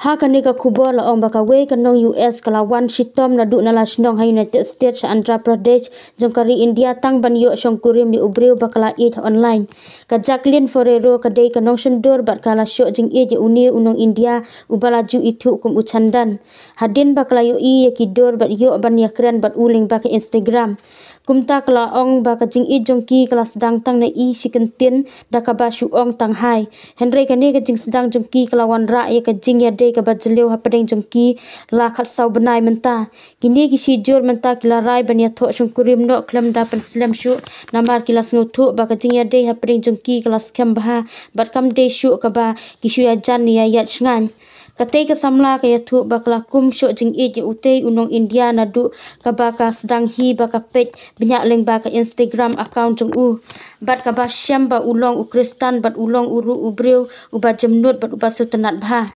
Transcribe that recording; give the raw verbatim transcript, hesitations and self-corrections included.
Ha kane ka khubor la ong ba kawei ka nong U S ka la wan shitom naduh na la shnong ha United States sha Andhra Pradesh jong ka ri India tang ban ïoh shongkurim ïa u briew ba ka la ïeit online. Ka Jacqueline Ferrero ka dei ka nongshon dur bad ka la shoh jingïeit ïa une u nong India uba la ju ithuh kum u Chandan. Hadien ba ka la ïohi ïa ki dur bad ïoh ban ïakren bad u lyngba ka Instagram. Kumta ka la ong ba ka jingïeit jong ki ka la sdang tang na i shi kyntien da kaba shu ong tang hai. Hynrei kane ka jingsdang jong ki ka la wanrah ïa ka jingïadei kaba jylliew hapdeng jong ki la khatsaw bnai mynta. Kine ki shijur mynta ki la rai ban ïathoh shongkurim noh khlem da pynslem shuh namar ki la sngewthuh ba ka jingïadei hapdeng jong ki ka la skhem bha bad kam dei shuh kaba ki shu ïajan ïa ïaid shngaiñ. Katei ka samla ka ïathuh ba ka la kum shoh jingïeit ïa utei u nong India naduh kaba ka sdang hi ba ka peit bniah lyngba ka Instagram account jong u bad kaba shem ba u long u Khristan bad u long u ruh u briew uba jemnud bad uba sngewtynnad bha.